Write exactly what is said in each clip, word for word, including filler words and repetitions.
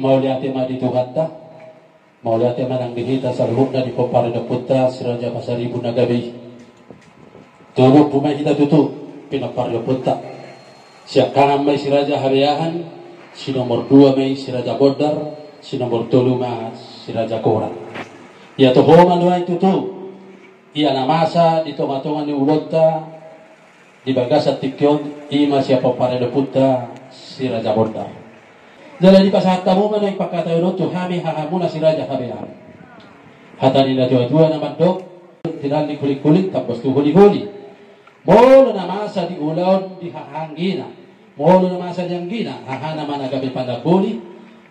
Mauliate ma di Tuhanta. Mauliate ma nang di hita saluhutna di pomparan ni ompunta si Raja Pasaribu na gabe i. Tolu ompu ma hita tutu pinompar ni ompunta. Siangkangan ma i si Raja Habeahan, si nomor dua ma i si Raja Bondar, si nomor tolu ma si Raja Korat. Ia toho ma nuaeng tutu, ia na masa di tongatonga ni ulaonta di bagasan tingki on, i ma sian pomparan ni ompunta si Raja Bondar. Jala dipasahat hamu ma nuaeng pangkataion on tu hami hahamuna si Raja Habeahan. Hata ni natuatua na mandok, tinallik hulingkuling, tambos tu holiholi. Molo na masa di ulaon di haha anggina, molo na masa di anggina, hahana ma na gabe panamboli.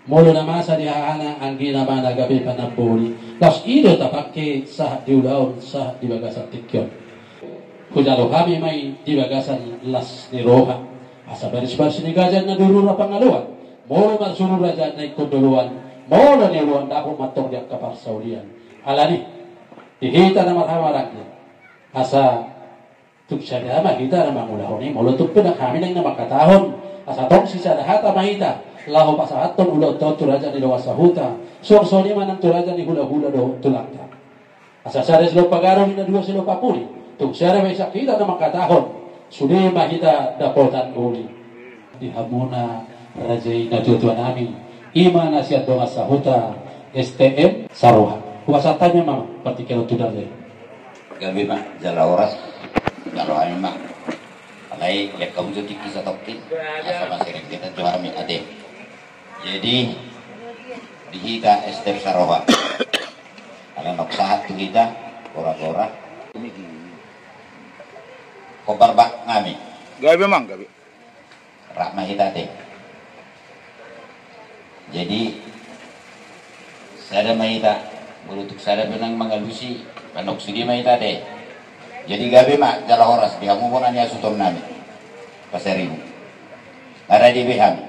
Molo na masa di hahana, anggina ma na gabe panamboli. Laos i do tapangke sahat di ulaon, sahat di bagasan tingki on. Hujalo hami ma i di bagasan las ni roha, asa barisbaris ni gaja na durura pangaloan. Molo marsuru raja na ingkon doloan, molo nioloan dapot mantong di angka parsaulian. Alani, di hita na marhahamaranggi, asa tung sada ma hita na mangulahon i, molo tung pe nang hami naeng na mangkatahon, asa tong sisada hata ma hita laho pasahathon ulaonta on tu raja ni dongan sahuta. Suang songon i ma nang tu raja ni hulahula dohot tulangta. Asa sada silompa garu, ninna dua silompa pudi. Tung sada ma i sian hita na mangkatahon, sude ma hita dapotan uli. Di hamuna raja i natuatuanami, i ma na sian dongan sahuta S T M Saroha. Hupasahat hami ma partingkian on tu raja i. Gabe ma jala horas. Jalo hami ma. Alai lean hamu jo tingki satongkin, asa mansai rengetan jo hami ate. Jadi di hita S T M Saroha, ala naung sahat tu hita goragora. Hombar bak nami. Gabe amang, gabe. Rap ma hita ate. Jadi sada ma hita, molo tung sada pe nang mangalusi, manuk sude ma hita ate. Jadi gabe ma jala horas di hamu bona ni hasuhuton nami Pasaribu. Nunga rade be hami.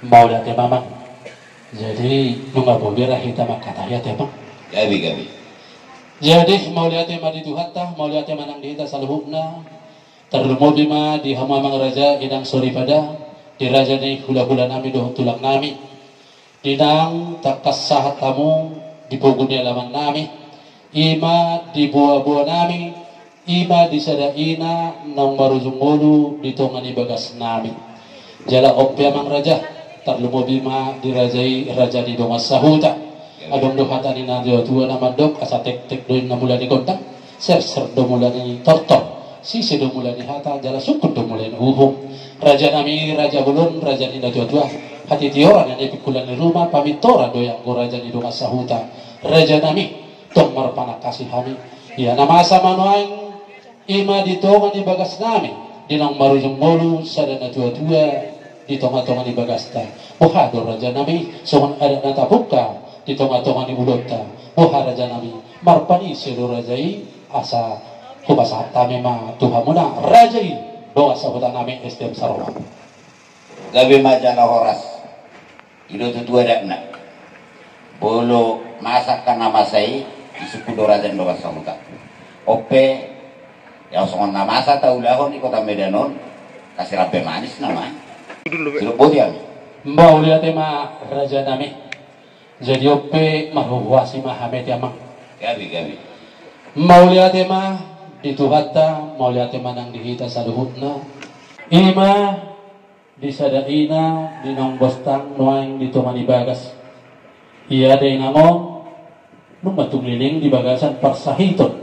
Mauliate ma amang. Jadi nunga boi be ra hita mangkatahon i ate amang. Gabe, gabe. Jadi mauliate ma di Tuhanta, mauliate ma nang di hita saluhutna. Tarlumobi ma di hamu amang raja, inang soripada, di raja ni hulahula nami dohot tulang nami. Di naung tangkas sahat hamu di pogu ni alaman nami, i ma di boaboa nami, i ma di sada ina naung marujung ngolu di tonga ni bagas nami. Jala on pe amang raja, tarlumobi ma di raja i, raja ni dongan sahuta. Adong do hata ni natuatua na mandok, asa tektek do inna mula ni gondang, serser do mula ni tortor, sise do mula ni hata, jala sungkun do mula ni uhum. Raja nami, raja bolon, raja ni natuatua, hatitioran na nipingkulan ni ruma, pamintoran do i anggo raja ni dongan sahuta. Raja nami, tong marpanangkasi hami. Ia na masa ma nuaeng, i ma di tonga ni bagas nami, di naung marujung ngolu sada natuatua di tongatonga ni bagasta. Boha do raja nami, songon adat na tapungka di tongatonga ni ulaonta. Boha raja nami, marpanise do raja i, asa hupasahat hami ma tu hamuna raja i, dongan sahuta nami S T M Saroha. Gabe ma jala horas. I do tutu adatna. Molo masa angka na masa i, disungkun do raja ni dongan sahuta. On pe, ia songon na masa taulahon di Kota Medan on, kasih rampe manis nama. Sidok boti hami. Mauliate ma raja nami. Jadi on pe marhuhuasi ma hami ate amang. Gabe, gabe. Mauliate ma di Tuhanta, mauliate ma nang di hita saluhutna. I ma di sada ina di naung bostang nuaeng di tonga ni bagas. Ia da inang on, nunga tung leleng di bagasan parsahiton.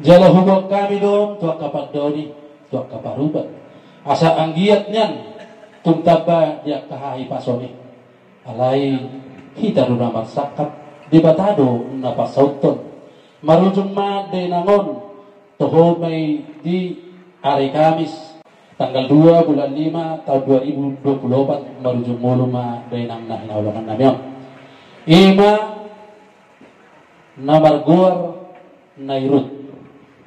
Jala huboan hami do on tu angka pandoni, tu angka parubat. Asa anggiat nian tung tamba di angka hahipason i. Alai hita do na marsangkap, Debata do na parsauthon. Marujung ma da inang on, toho ma i di ari Kamis, tanggal dua bulan lima tahun dua ribu dua puluh opat, marujung ngolu ma da inang na hinaholongan nami on. I ma na margoar Nairut,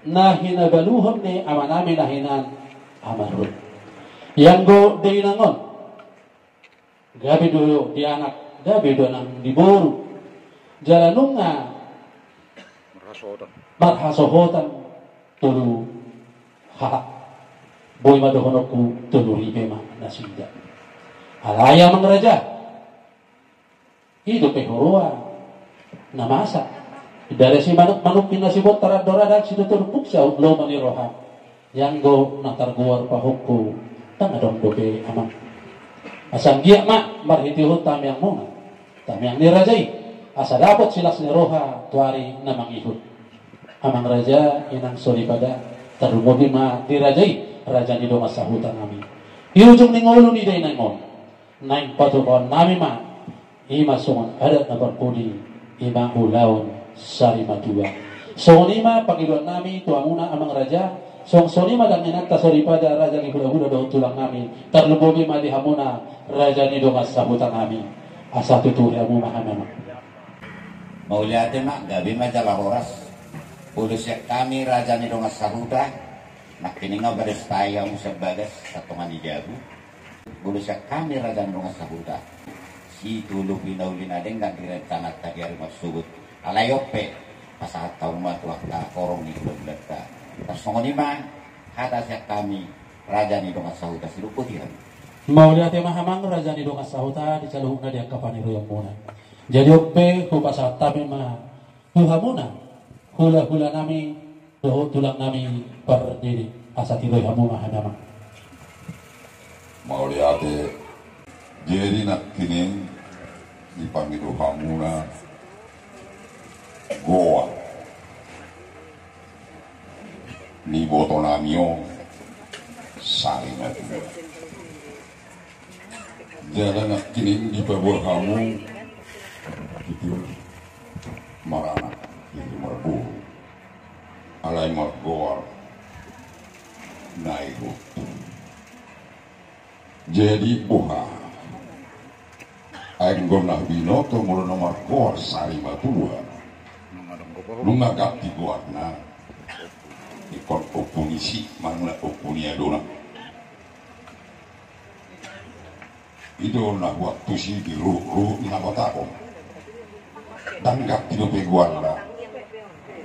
na hinabaluhon ni amanami na hinan Ama Rut. Ianggo da inang on, gabe do di anak, gabe do nang di boru. Jala nunga marhasohotan. Marhasohotan tolu halak. Boi ma dohononku tolu ripe ma nasida. Alai amang raja, I dope huroha na masa. Dari si manuk-manuk i na sibontar andora, dang situtu turpuk saut lomo ni roha. Ianggo na targoar pahompu, dang adong dope amang. Asa anggiat ma marhitehon tangiangmuna, tangiang ni raja i, asa dapot silas ni roha tu ari na mangihut. Amang raja, inang soripada, tarlumobi ma di raja i, raja ni dongan sahuta nami. Di ujung ni ngolu ni dainang on, naeng patupaonnami ma, i ma songon adat na parpudi, i ma ulaon sari matua. Songon i ma pangidoannami tu hamuna amang raja, songon i ma dang inanta soripada, raja ni hulahula dohot tulang nami, tarlumobi ma di hamuna raja ni dongan sahuta nami. Asa tutu hamu ma hami amang. Mauliate ma, gabe ma jala horas. Molo sian hami raja ni dongan sahuta, nangkining ma bagas tahi hamu sian bagas, satonga ni jabu. Molo sian hami raja ni dongan sahuta, situlu pinauli na denggan di rencananta di ari marsogot. Alai on pe, pasahat hamu ma tu angka horong ni hulahulanta. Tarsongon i ma hata sian hami raja ni dongan sahuta, sidok boti hami. Mauliate ma amang raja ni dongan sahuta di saluhutna di angka paniroianmuna. Jadi on pe hupasahat hami ma tu hamuna, hulahulanami dohot tulangnami pardidi, asa tiroi hamu ma hami amang. Mauliate. Jadi nangkining dipangido hamuna goar ni ibotonami on sari matua. Jala nangkining dipaboa hamu, itu maranak, itu marboru. Alai margoar Nairot. Jadi boha? Ai anggo na binoto molo na margoar sari matua, nunga ganti goarna. Ingkon ompu ni si manang ompu ni adona. I do na huantusi di ruhut-ruhut ni habatahon. Dang ganti dope goarna.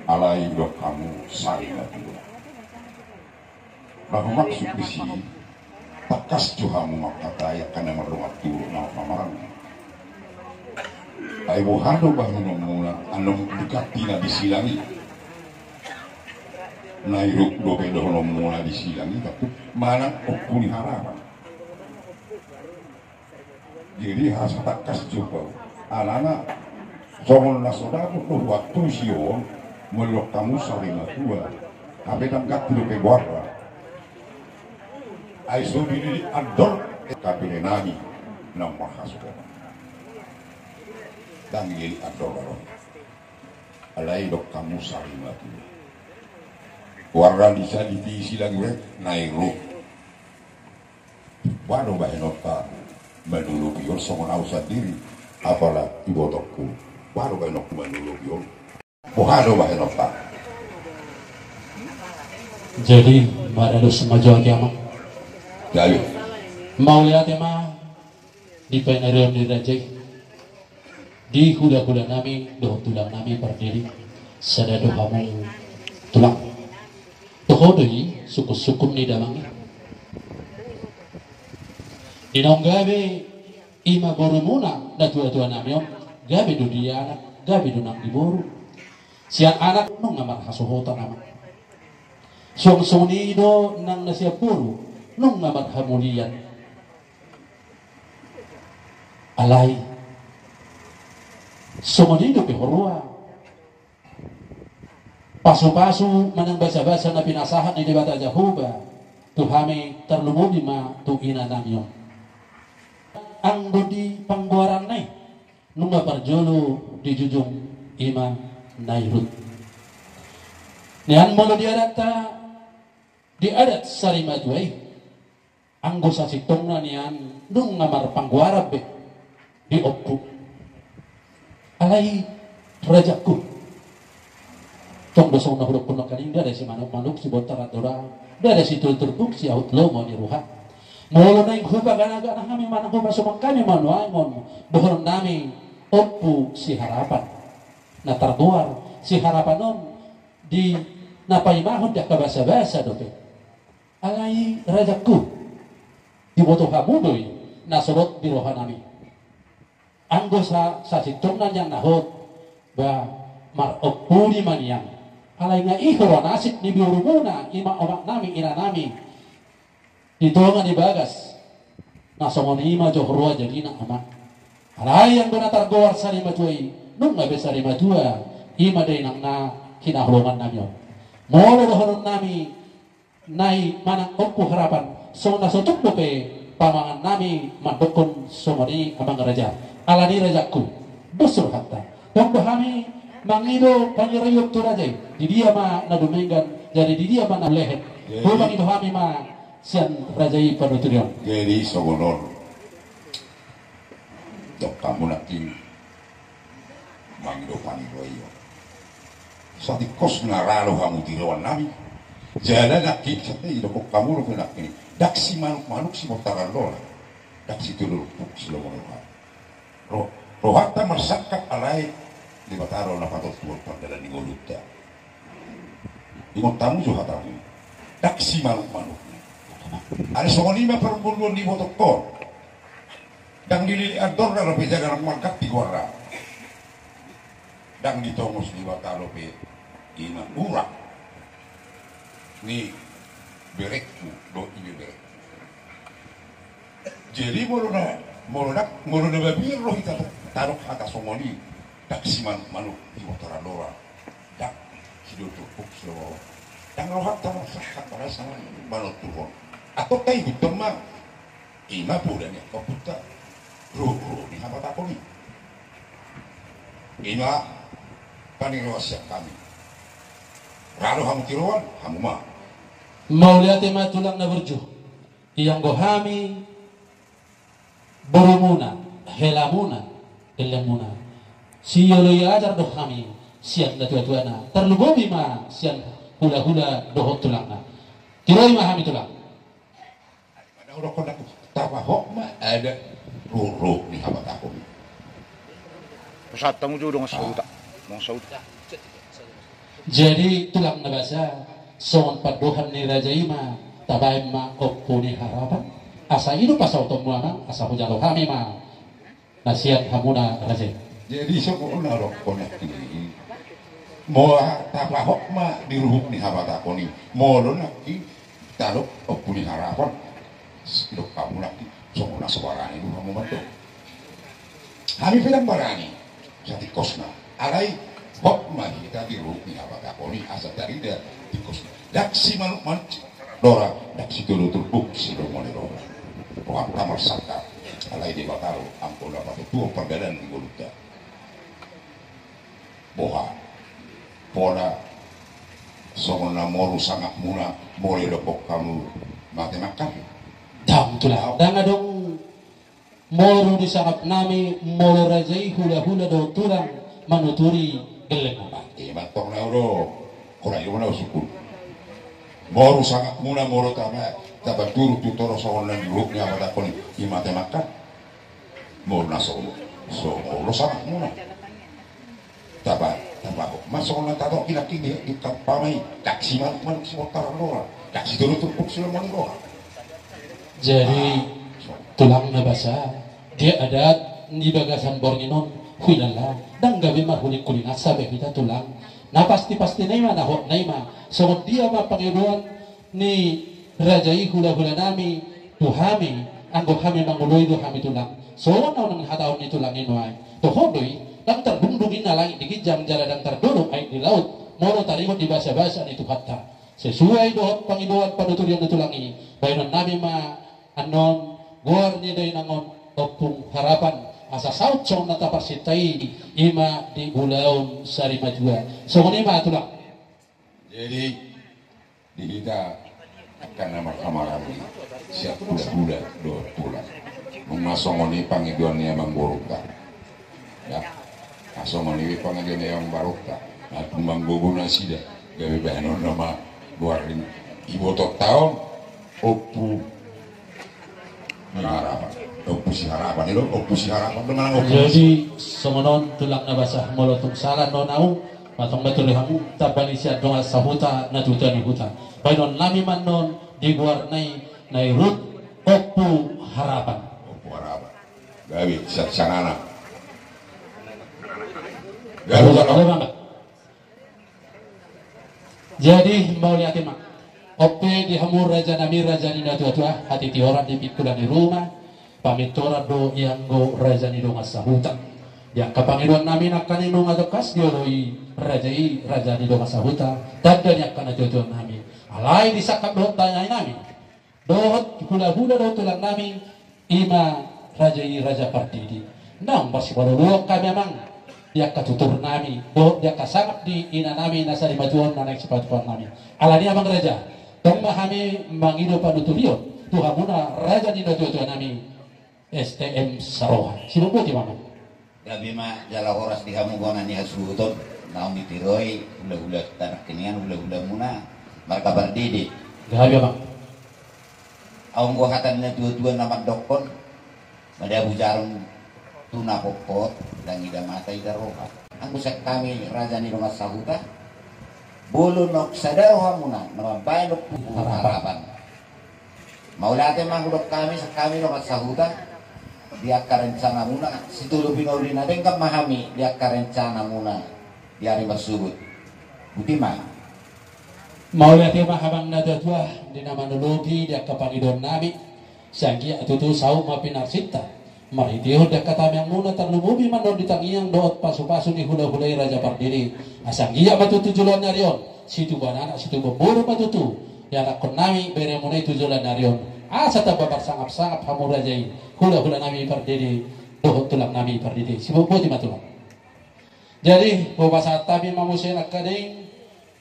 Alai didok hamu sari matua. Na humaksud disi, tangkas jo hamu mangkatai angka na mardongan tubu na marhamaranggi. Ai boha do bahenonmuna, annon diganti na di silang i? Nairot dope dohononmuna di silang i, tapi manang Ompu ni Harapan. Jadi asa tangkas jo hamu. Alana songon na so dapot do huantusi on, molo didok hamu sari matua, hape dang ganti dope goarna. Ai so dididi andor, hape nami na marhasohotan. Dang dididi andor baron. Alai didok hamu sari matua. Goarna di silang i, Nairot. Boha do bahenonta manulupi on? Songon au sandiri, apala ibotongku, boha do bahenonku manulupi on? Boha do bahenonta? Jadi, maralus ma jo ate amang. Jadi. Mauliate ma di panarion ni raja i. Di hula-hula nami dohot tulang nami pardidi, sada do hamu tulang. Toho do i sungkun-sungkun ni damang i. Di naung gabe i ma borumuna, na tua-tua nami on, gabe do di anak, gabe do nang di boru. Sian anak nunga marhasohotan amang. Suang songon i do nang na sian boru, nunga marhamulian. Alai songon i dope huroha. Pasu-pasu manang basa-basa na pinasahat ni Debata Jahowa tu hami, tarlumobi ma tu ina nami on. Anggo di panggoaranna i, nunga parjolo dijujung i ma Nairot. Nian molo di adatta, di adat sari matua i, anggo sasintongna nian nunga marpanggoaran be di ompu. Alai rajangku, tong do songon na hudokkon nangkaning, ndada simanuk-manuk sibontar andora, ndada situluk-tuluk siahut lomo ni roha. Molo naeng hupagana-gana hami manang hupasuman hami ma nuaeng on dohonon nami Ompu Siharapan. Na targoar Siharapan on di na paimahon di angka basa-basa dope. Alai rajangku, diboto hamu do i na so rap di roha nami. Ang Dosa sasintongna nian na hot ba marompuni ma nian. Alai nga i huroa nasib ni borumuna, i ma omak nami, ina nami. Di tonga ni bagas na songon i ma jo huroa jadina, amang. Alai anggo na targoar sari matua i, nunga be sari matua, i ma dainang na hinaholongan nami on. Molo dohonon nami, nai manang Ompu Harapan, songon na so tuk dope pamangan nami mandokkon songon i, amang raja. Alani rajaku, dos rohanta. Tong do hami mangido pangidoan tu raja i, di dia ma na dumenggan, jadi di dia ma na lehet. Jadi, mangido hami ma sian raja i panuturion. Jadi songon on. Dok hamu nangkin mangido pangidoan i. Satingkos na ra do hamu tiroan nami. Jala nangkin, satia i dokkon hamu dope nangkin. Ndang simanuk-manuk sibontar andora. Ndang sitolu turpuk silomo ni roha. Ro-, rohanta marsangkap alai Debata do na patontuhon pardalanan ni ngolunta. Ingot hamu jo hatamu. Ndang simanuk-manuk. Alai songon i ma parngoluon ni ibotongkon. Ndang dilili andorna dope jala ndang marganti goarna. Ndang ditongos Debata dope i ma urat ni berengku dohot ibeberekku. Jadi molo na, molo na, molo na mabiar do hita tadok hata songon i, ndang simanuk-manuk sibontar andora, ndang sitolu turpuk silomo ni roha. Ndang rohanta marsangkap, marsangkap manontuhon. Antong taihuthon ma. I ma poda ni angka ompunta, ruhut-ruhut ni habatahon i. I ma pangidoan sian hami. Ra do hamu tiroan, hamu ma. Mauliate ma tulang na burju. Ianggo hami borumuna, helamuna, gellengmuna, sioloi ajar do hami sian natuatuana, tarlumobi ma sian hulahula dohot tulangna. Tiroi ma hami tulang. Tapahot ma adat ruhut-ruhut ni habatahon i. Pusat tamu jo dongan sahuta. Dongan sahuta. Jadi tulang na basa, songon pandohan ni raja i ma, tabaen ma Ompu ni Harapan. Asa i do pasahatonmu, amang, asa hujalo hami ma na sian hamuna raja i. Jadi songon na dohonon nangkin, molo tapahot ma di ruhut ni habatahon i, molo nangkin tadok Ompu ni Harapan, didok hamu nangkin songon na so barani do hamu mandok. Hami pe ndang barani satingkosna. Alai hot ma hita di ruhut ni habatahon i asa tarida tingkosna. Ndang simanuk-manuk sibontar andora, ndang sitolu turpuk silomo ni roha. Rohanta marsangkap, alai Debata do anggo na patontuhon pardalanan ni ngolunta. Boha, pola songon na moru sangapmuna molo didokkon hamu mate mangkan? Ndang tulang, ndang adong moru di sangap nami molo raja i hulahula dohot tulang manuturi gellengmuna. I ma antong na olo. Hona i ma na usukun. Moru sangapmuna molo tama, tama turu tu toro songon na di ruhut ni habatahon i, i mate mangkan. Molo na so, so molo sangapmuna. Taba, taba, ma songon na tatoki nangkin di, di kampamai, ndang simanuk-manuk sibontar andora, ndang sitolu turpuk silomo ni roha. Jadi, ah, so. Tulang na basa, di adat di bagasan borngin on, huilala, ndang gabe marhuling-huling asa be hita tulang. Na pasti-pasti na i ma, na hot na i ma, songon dia ma pangidoan ni raja i hulahula nami tu hami, anggo hami mangoloi do hami tulang. Songon na unang hataon ni tulang i nuaeng. Toho do i, ndang tardungdung inna langit di ginjang jala ndang tardodok aek di laut, molo taringot di basabasa ni Tuhanta. Sesuai dohot pangidoan panuturion ni tulang i, baenon nami ma annon goar ni dainang on Ompung Harapan, asa saut songon na taparsinta i, i ma di ulaon sari matua. Songon i ma tulang. Jadi, di hita angka na marhamaranggi sian hulahula dohot tulang, nunga songon i pangidoan ni amangborunta. Ya, na songon i pangidoan ni amangborunta. Na tung manggogo nasida, gabe bahenonna ma goar ni ibotonta on, Ompu Harapan. Ompu Siharapan, i do, Ompu Siharapan do manang Ompu. Jadi, songon on tulang na basa, molo tung sala annon au, ma tong batur di hamu, tamba ni sian dongan sahuta, na tutua ni huta. Baenon nami ma annon di goarna i, na i ruhut Ompu Harapan. Ompu Harapan. Gabe, sian sangana. Gabe ma. Jadi mauliate ma. On pe di hamu raja nami, raja ni natuatua, hatitihoran di pingkiran ni ruma, pamintoran do i anggo raja ni dongan sahuta. Di angka pangidoan nami nangkaning nunga tangkas dioloi raja i, raja ni dongan sahuta, tanda ni angka natuatua nami. Alai disangkap dohot tanai nami, dohot hulahula dohot tulang nami, ima raja i Raja Pardede. Naung marsipaluluon hami amang, di angka tutur nami dohot di angka sangap ni ina nami na sarimatua on na naeng sipatupaon nami. Alani i amang raja, tong ma hami mangido panuturion tu hamuna raja ni natuatua nami, S T M Saroha. Siboan boti ma amang. Gabe ma jala horas di hamu bona ni hasuhuton, naung ditiroi hulahula tanah keningan, hulahulamuna marga Pardede. Gabe amang. Anggo hata ni natuatua na mandokkon, madabu jarum tu na pokhot, ndang ida mata ida roha. Anggo sian hami raja ni dongan sahuta, molo naung sada rohamuna na mambahen ompu harapan, mauliate ma hudok hami sian hami dongan sahuta, di angka rencanamuna, sitolopi na uli na denggan ma hami di angka rencanamuna di ari marsogot. Boti ma. Mauliate ma amang natuatua di na manolopi di angka pangidoan nami. Sai anggiat tutu saut ma pinarsinta marhitehon di angka tangiangmuna, tarlumobi ma annon di tangiang dohot pasupasu ni hulahula i Raja Pardede. Asa anggiat ma tutu joloan ni ari on situbuan anak situbuan boru ma tutu ianakhon nami beremuna i tu joloan ni ari on, asa tamba marsangapsangap hamu raja i, hulahula nami Pardede dohot tulang nami Pardede. Siboan boti ma tulang. Jadi hupasahat hami ma muse nangkaning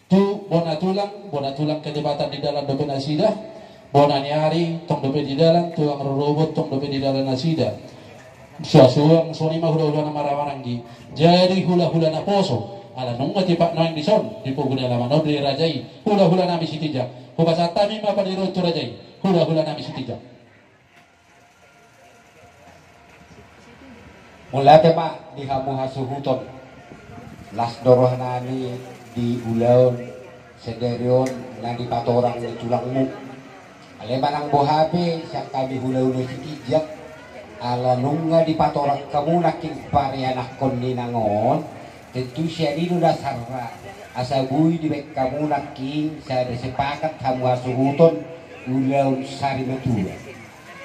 tu bona tulang, bona tulang kedepatan di dalan dope nasida, bona ni ari tong dope di dalan, tulang rorobot tong dope di dalan nasida. Suang-suang songon i ma hulahula na marhahamaranggi. Jadi hulahula naposo, ala nunga tipak nuaeng dison di pogu ni alaman on di raja i, hulahula nami Sitinjak. Hupasahat hami ma pangidoan tu raja i, hulahula nami Sitinjak. Mauliate ma di hamu hasuhuton. Las do roha nami di ulaon sadari on na dipatorang ni tulangmu. Alai manang boha pe sian hami hulahula Sitinjak, ala nunga dipatorang hamu nangkin parianakhon ni inang on, tentu sian i do dasarna asa boi dibahen hamu nangkin sada sepakat hamu hasuhuton ulaon sarimatua.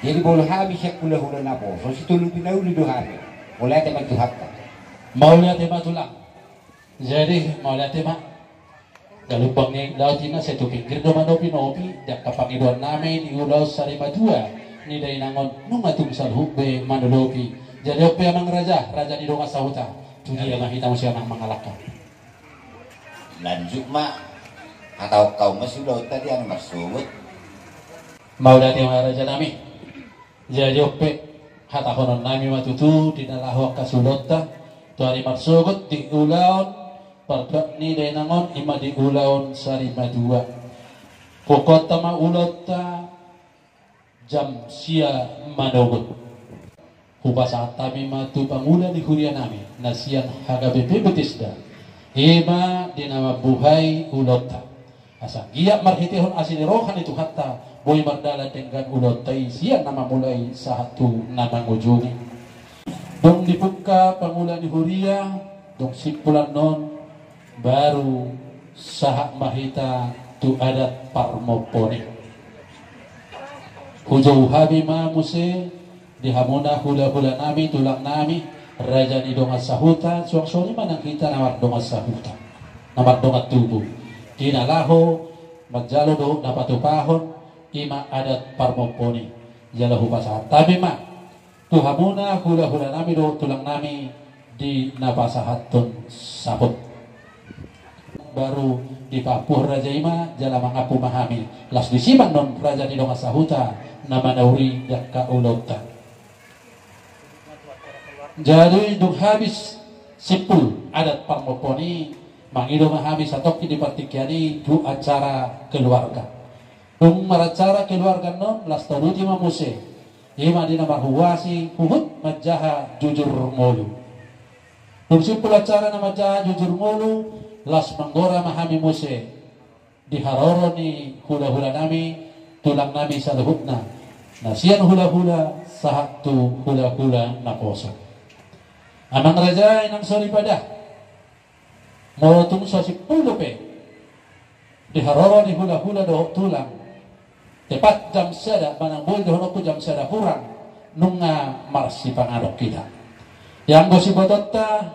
Jadi molo hami sian hulahula naposo, sitolopi na uli do hami. Mauliate ma Tuhanta. Mauliate ma tulang. Jadi mauliate ma. Galumbang ni laut i na sai tu pinggir do manopinopi di angka pangidoan nami di ulaon sarimatua ni dainang on, nunga tung saluhut be manolopi. Jadi on pe amang raja, raja ni dongan sahuta, tu dia ma hita muse amang mangalangka. Lanjut ma. Hatahon hamu ma siulaonta di ari marsogot. Mauliate ma raja nami. Jadi on pe hatahonon nami ma tutu di na laho angka siulaonta tu ari marsogot di ulaon parbuat ni dainang on, ima di ulaon sarimatua. Pokokna ma ulaonta jam sia manogot. Hupasahat hami ma tu pangula ni huria nami na sian H K B P Bethesda, ima di na mambuhai ulaonta. Asa anggiat marhitehon asi ni roha ni Tuhanta boi mardalan denggan ulaonta i sian na mamulai sahat tu na mangujungi. Dung dipungka pangula ni huria, dung simpul annon, baru sahat ma hita tu adat parmompon i. Hujou hami ma muse di hamuna hulahula nami, tulang nami, raja ni dongan sahuta, suang songon i ma nang hita na mardongan sahuta, na mardongan tubu, di na laho manjalo dohot na patupahon ima adat parmompon i. Jala hupasahat hami ma tu hamuna hulahula nami dohot tulang nami di na pasahathon saput. Baru dipampuhon raja i ma jala mangampu ma hami. Laos disi ma annon raja ni dongan sahuta na manauri di angka ulaonta. Jadi dung habis simpul adat parmompon i, mangido ma hami satongkin di partingkian i tu acara keluarga. Dung maracara keluarga annon, laos tauduti ma muse, ima di na marhuhuasi huhut manjaha jujur ngolu. Dung simpul acara na manjaha jujur ngolu, laos manggora ma hami muse di haroro ni hulahula nami, tulang nami saluhutna, na sian hulahula sahat tu hulahula naposo. Amang raja, inang soripada, Molo tung so simpul dope di haroro ni hulahula dohot tulang, tepat jam sada manang boi dohononku jam sada hurang, nunga marsipanganon hita. Ianggo sibotonta,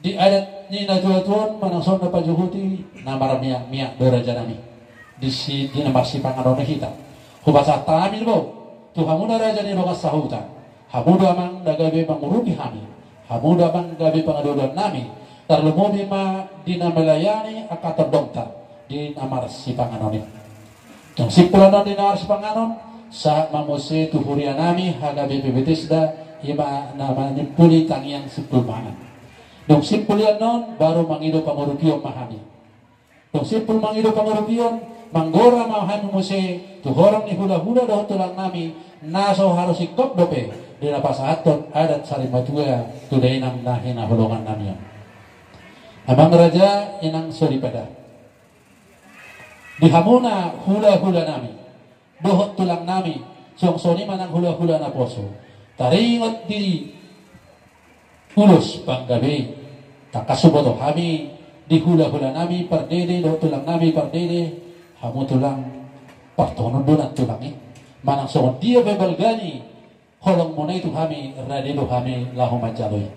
di adat ni natuatua on manang songon na pajuhuti, na marmiakmiak do rajanami. Di si, di na marsipanganon hita. Hupasahat hami do tu hamuna raja ni dongan sahuta. Hamu do amang na gabe mangurupi hami. Hamu do amang gabe pangadodoannami. Tarlumobi ma di na melayani angka tondongta di na marsipanganon i. Dung simpul annon di na marsipanganon, sahat ma muse tu hurianami H K B P Bethesda, i ma na manimpuli tangiang simpul mangan. Dung simpul i annon, baru mangido pangurupion ma hami. Dung simpul mangido pangurupion, manggora ma hami muse tu horong ni hulahula dohot tulangnami, na so haru singkop dope di na pasahathon adat sarimatua tu dainang na hinaholongannami on. Amang raja, inang soripada. Di hamuna hulahulanami dohot tulangnami, songon i ma nang hulahula naposo, taringot di ulos panggabe i. Tangkas huboto hami di hulahulanami pardede dohot tulangnami pardede, hamu tulang, partongon do nang tulang i. Manang songon dia pe balga ni holongmuna i tu hami, rade do hami laho manjalo i.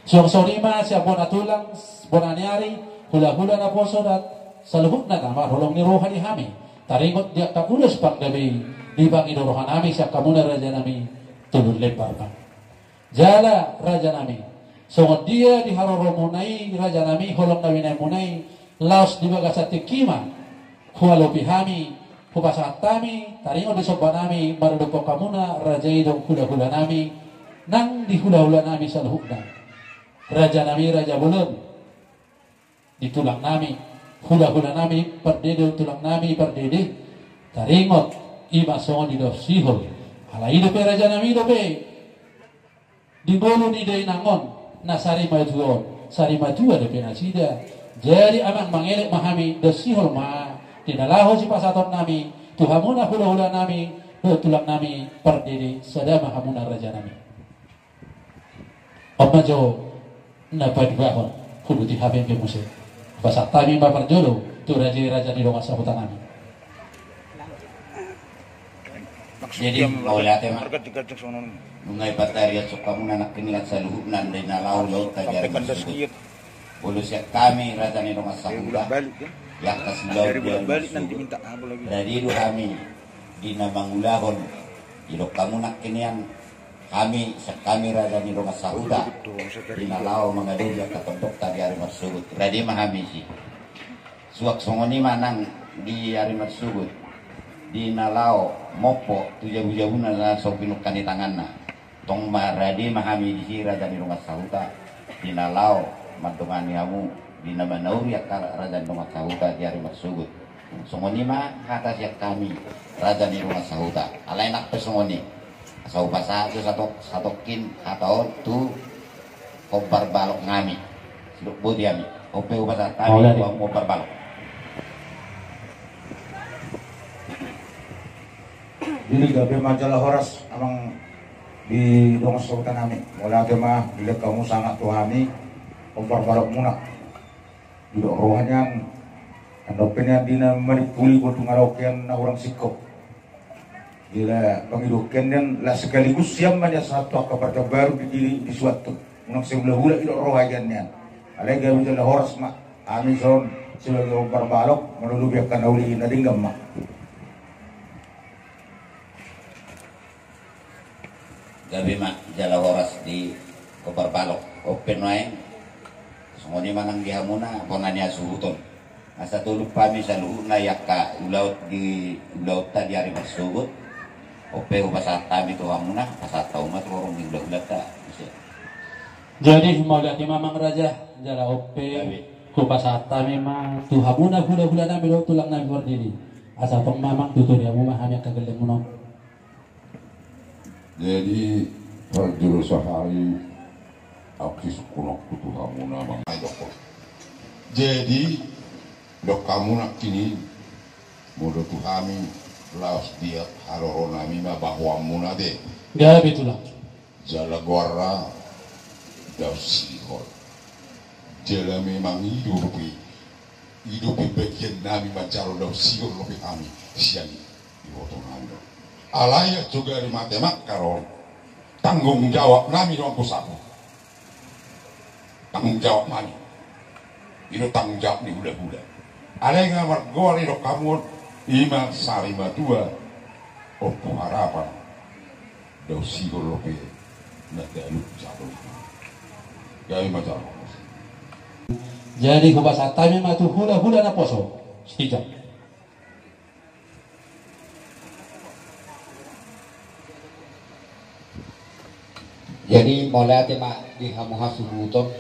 Songon i ma sian bona tulang, bona ni ari, hulahula naposo dohot saluhutna na marholong ni roha di hami, taringot di angka ulos panggabe i, dipangido rohanami sian hamuna rajanami Tulun Lembar ma. Jala rajanami, songon dia di haroromuna i rajanami, holong na binaenmuna i, laos di bagasan tingki ma hualopi hami, hupasahat hami taringot di sombanami maradophon hamuna raja i dohot hulahulanami, nang di hulahulanami saluhutna. Rajanami raja bolon, di tulangnami, hulahulanami pardede, tulangnami pardede, taringot i ma songon didok sihol. Alai i dope rajanami dope di ngolu ni dainang on, na sarimatua on, sarimatua dope nasida. Jadi amang, mangelek ma hami, dok sihol ma di na laho sipasahatonnami tu hamuna hulahulanami dohot tulangnami pardede, sada ma hamuna rajanami. On ma jo na paduahon, huuduti hami pe muse. Pasahat hami ma parjolo tu raja i, raja ni dongan sahutanami. Jadi mauliate ma. Nunga ipatarian sungkamuna nangkiningan saluhutna di na laho ulaonta di ari marsogot. Molo sian hami raja ni dongan sahuta, di angka siulaon di ari marsogot, rade do hami di na mangulahon. Didok hamu nangkiningan, hami sian hami raja ni dongan sahuta, di na laho mangadopi angka tondongta di ari marsogot, rade ma hami disi. Suang songon i ma nang di ari marsogot, di na laho mompo tu jabujabuna na so pinungka ni tanganna, tong ma rade ma hami disi raja ni dongan sahuta, di na laho mandongani hamu di na manauri angka raja ni dongan sahuta di ari marsogot. Songon i ma hata sian hami raja ni dongan sahuta. Alai nang pe songon i, asa hupasahat do satok-, satongkin hata on tu hombar balok nami. Sidok boti hami. On pe hupasahat hami tu hombar balok. Jadi gabe ma jala horas amang di dongan sahutanami. Mauliate ma, dilehon hamu sangap tu hami hombar balokmuna. Didok roha nian, andon pe nian di na manimpuli botu, nga adong hian na hurang singkop. Jala pangidoan hian nian, laos sekaligus sian ma nian sahat tu angka parjambaron di, di, disuanhon. Unang sai hulahula, didok roha hian nian. Alai gabe jala horas ma. Hami songon sebagai hombar balok, molo lobi angka na uli na denggan ma. Gabe ma jala horas di hombar balok. On pe nuaeng, songon i ma nang di hamuna bona ni hasuhuton. Asa tolop hami saluhutna i angka ulaon di, ulaonta di ari marsogot. On pe hupasahat hami tu hamuna, pasahat hamu ma tu horong ni hulahulanta. Jadi mauliate ma amang raja, jala on pe hupasahat hami ma tu hamuna hulahulanami dohot tulangnami pardede. Asa tong ma amang, tutu di hamu ma hami angka gellengmuna on. Jadi parjolo sahali ahu sisungkunonku tu hamuna amang. Jadi didok hamu nangkin i, molo tu hami, laos di haroronami ma bahoanmuna be. Gabe tulang. Jala goarna dok sihol. Jala memang i do dope, i dope bagian nami manjalo dao sihol dope hami sian iboto nami do. Alai ancoga ri mate mangkaron, tanggung jawab nami do anggo sapu. Tanggung jawab nami. I do tanggung jawab ni hulahula. Alai nga margoar i do hamu on, ima sari matua Ompu Harapan. Dao sihol dope na gabe jalo. Gabe ma jalo. Jadi hupasahat hami ma tu hulahula naposo. Sitijak. Jadi mauliate ma di hamu hasuhuton.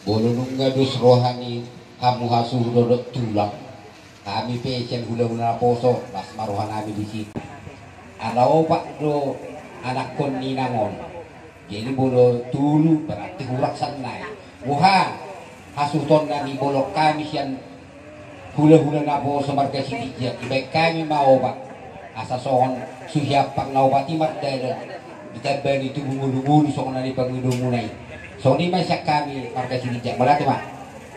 Molo nunga dos roha ni hamu hasuhut dohot tulang, hami pe sian hulahula naposo las ma roha nami disi. Ala opat do anakkon ni inang on. Jadi molo tolu berarti hurang sannari. Boha hasuhuton nami, bolon hami sian hulahula naposo marga Sitinjak, dibaen hami ma opat. Asa songon suhi ampang na opat i mardalan ditambani tubu ngolu-ngolu songon na di pangidoanmuna i. Songon i ma sian hami marga Sitinjak. Mauliate ma.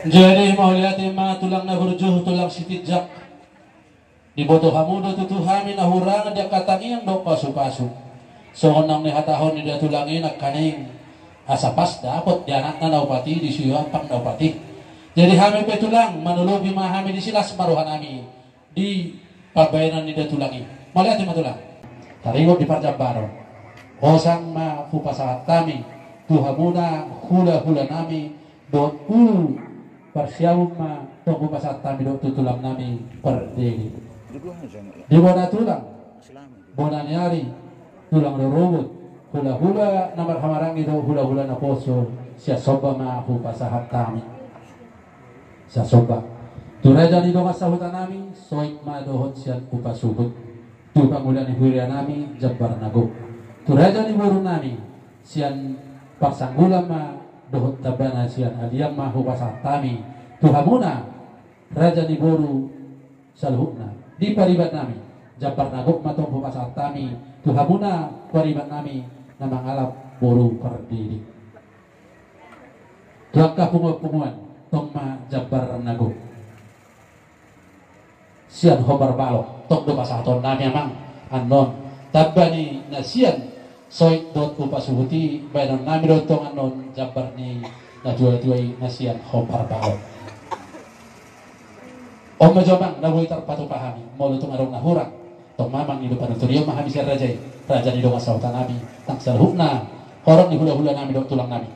Jadi mauliate ma tulang na burju, tulang Sitinjak. Diboto hamu do tutu hami na hurang di angka tangiang dohot pasu-pasu. Songon naung nihatahon ni datulang i nangkaning, asa pas dapot di anakna na opat i, di suhi ampang na opat i. Jadi hami pe tulang manolopi ma hami disi, las ma roha nami di pambaenan ni datulang i. Mauliate ma tulang. Taringot di parjambaron, hosa ma hupasahat hami tu hamuna hulahula nami dohot ulu parsiamun ma tong hupasahat hami dohot tu tulang nami Pardede. Di bona tulang, bona ni ari, tulang rorobot, hulahula na marhahamaranggi dohot hulahula naposo, sian somba ma hupasahat hami. Sian somba tu raja ni dongan sahuta nami, Soit ma dohot sian Upa Suhut. Tu pangula ni huria nami, Jambar na gok. Tu raja ni boru nami, sian parsanggulan ma dohot tambana sian Aliang ma hupasahat hami tu hamuna raja ni boru saluhutna. Di pariban nami, Jambar na gok ma tong hupasahat hami tu hamuna pariban nami na mangalap boru Pardede. Tu angka punguan-punguan, tong ma Jambar na gok. Sian hombar balok, tong do pasahaton nami amang. Annon, tamba ni na sian Soit dohot Upa Suhut i, baenon nami do tong annon jambar ni natua-tua i na sian hombar balok. On ma jo amang na boi tarpatupa hami, molo tung adong na hurang, tong ma amang, i do panuturion ma hami sian raja i, raja ni dongan sahuta nami, nang saluhutna horong ni hulahula nami dohot tulang nami.